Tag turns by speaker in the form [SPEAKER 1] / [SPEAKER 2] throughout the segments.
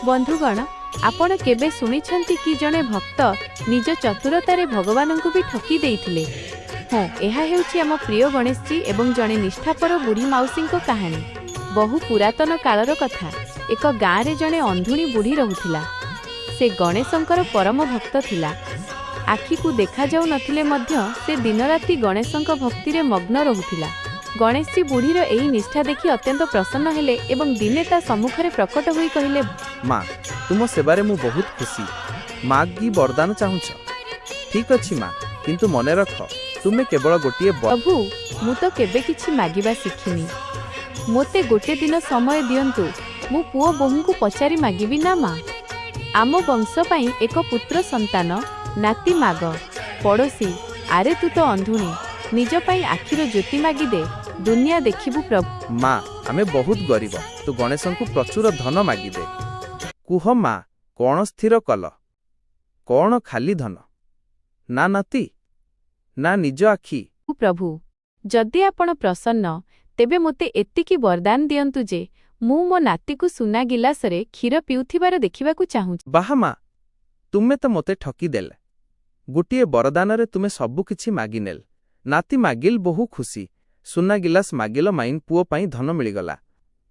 [SPEAKER 1] ବନ୍ଧୁଗଣ, ଆପଣ କେବେ ଶୁଣିଛନ୍ତି କି ଜଣେ ଭକ୍ତ ନିଜ ଚତୁରତାରେ ଭଗବାନଙ୍କୁ ବି ଠକି ଦେଇଥିଲେ? ହଁ, ଏହା ହେଉଛି ଆମ ପ୍ରିୟ ଗଣେଶଜୀ ଏବଂ ଜଣେ ନିଷ୍ଠାପର ବୁଢ଼ୀ ମାଉସୀଙ୍କ କାହାଣୀ। ବହୁ ପୁରାତନ କାଳର କଥା। ଏକ ଗାଁରେ ଜଣେ ଅନ୍ଧୁଣୀ ବୁଢ଼ୀ ରହୁଥିଲା। ସେ ଗଣେଶଙ୍କର ପରମ ଭକ୍ତ ଥିଲା। ଆଖିକୁ ଦେଖାଯାଉ ନଥିଲେ ମଧ୍ୟ ସେ ଦିନରାତି ଗଣେଶଙ୍କ ଭକ୍ତିରେ ମଗ୍ନ ରହୁଥିଲା। ଗଣେଶଜୀ ବୁଢ଼ୀର ଏହି ନିଷ୍ଠା ଦେଖି ଅତ୍ୟନ୍ତ ପ୍ରସନ୍ନ ହେଲେ ଏବଂ ଦିନେ ତା ସମ୍ମୁଖରେ ପ୍ରକଟ ହୋଇ କହିଲେ,
[SPEAKER 2] ମା, ତୁମ ସେବାରେ ମୁଁ ବହୁତ ଖୁସି। ମା, କି ବରଦାନ ଚାହୁଁଛ? ଠିକ୍ ଅଛି ମା, କିନ୍ତୁ ମନେ ରଖ, ତୁମେ କେବଳ ଗୋଟିଏ
[SPEAKER 1] ପ୍ରଭୁ, ମୁଁ ତ କେବେ କିଛି ମାଗିବା ଶିଖିନି। ମୋତେ ଗୋଟେ ଦିନ ସମୟ ଦିଅନ୍ତୁ। ମୁଁ ପୁଅ ବୋହୂଙ୍କୁ ପଚାରି ମାଗିବି। ନା ମା, ଆମ ବଂଶ ପାଇଁ ଏକ ପୁତ୍ର ସନ୍ତାନ, ନାତି ମାଗ। ପଡ଼ୋଶୀ, ଆରେ ତୁ ତ ଅନ୍ଧୁଣୀ, ନିଜ ପାଇଁ ଆଖିର ଜ୍ୟୋତି ମାଗିଦେ, ଦୁନିଆ ଦେଖିବୁ ପ୍ରଭୁ।
[SPEAKER 2] ମା, ଆମେ ବହୁତ ଗରିବ। ତୁ ଗଣେଶଙ୍କୁ ପ୍ରଚୁର ଧନ ମାଗିଦେ। କୁହ ମା, କଣ ସ୍ଥିର କଲ? କଣ ଖାଲି ଧନ, ନା ନାତି, ନା ନିଜ ଆଖି?
[SPEAKER 1] ପ୍ରଭୁ, ଯଦି ଆପଣ ପ୍ରସନ୍ନ, ତେବେ ମୋତେ ଏତିକି ବରଦାନ ଦିଅନ୍ତୁ ଯେ ମୁଁ ମୋ ନାତିକୁ ସୁନା ଗିଲାସରେ କ୍ଷୀର ପିଉଥିବାର ଦେଖିବାକୁ ଚାହୁଁଛି।
[SPEAKER 2] ବାହା ମା, ତୁମେ ତ ମୋତେ ଠକିଦେଲ। ଗୋଟିଏ ବରଦାନରେ ତୁମେ ସବୁ କିଛି ମାଗିନେଲ। ନାତି ମାଗିଲ, ବହୁ ଖୁସି। ସୁନା ଗିଲାସ ମାଗିଲ, ମାଇନ୍ ପୁଅ ପାଇଁ ଧନ ମିଳିଗଲା।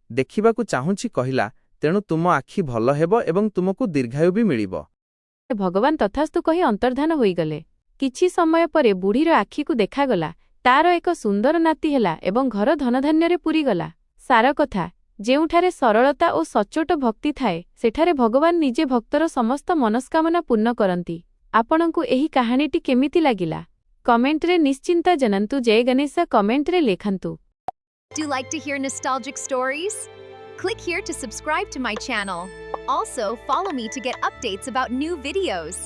[SPEAKER 2] ଦେଖିବାକୁ ଚାହୁଁଛି କହିଲା, ତେଣୁ ତୁମ ଆଖି ଭଲ ହେବ ଏବଂ ତୁମକୁ ଦୀର୍ଘାୟୁ ବି ମିଳିବ।
[SPEAKER 1] ଭଗବାନ ତଥାସ୍ତୁ କହି ଅନ୍ତର୍ଦ୍ଧାନ ହୋଇଗଲେ। କିଛି ସମୟ ପରେ ବୁଢ଼ୀର ଆଖିକୁ ଦେଖାଗଲା, ତାର ଏକ ସୁନ୍ଦର ନାତି ହେଲା ଏବଂ ଘର ଧନଧାନ୍ୟରେ ପୂରିଗଲା। ସାର କଥା, ଯେଉଁଠାରେ ସରଳତା ଓ ସଚ୍ଚୋଟ ଭକ୍ତି ଥାଏ, ସେଠାରେ ଭଗବାନ ନିଜେ ଭକ୍ତର ସମସ୍ତ ମନସ୍କାମନା ପୂର୍ଣ୍ଣ କରନ୍ତି। ଆପଣଙ୍କୁ ଏହି କାହାଣୀଟି କେମିତି ଲାଗିଲା, କମେଣ୍ଟରେ ନିଶ୍ଚିନ୍ତ ଜଣାନ୍ତୁ। ଜୟ ଗଣେଶ କମେଣ୍ଟରେ ଲେଖନ୍ତୁ।
[SPEAKER 3] Do you like to hear nostalgic stories? Click here to subscribe to my channel. Also, follow me to get updates about new videos.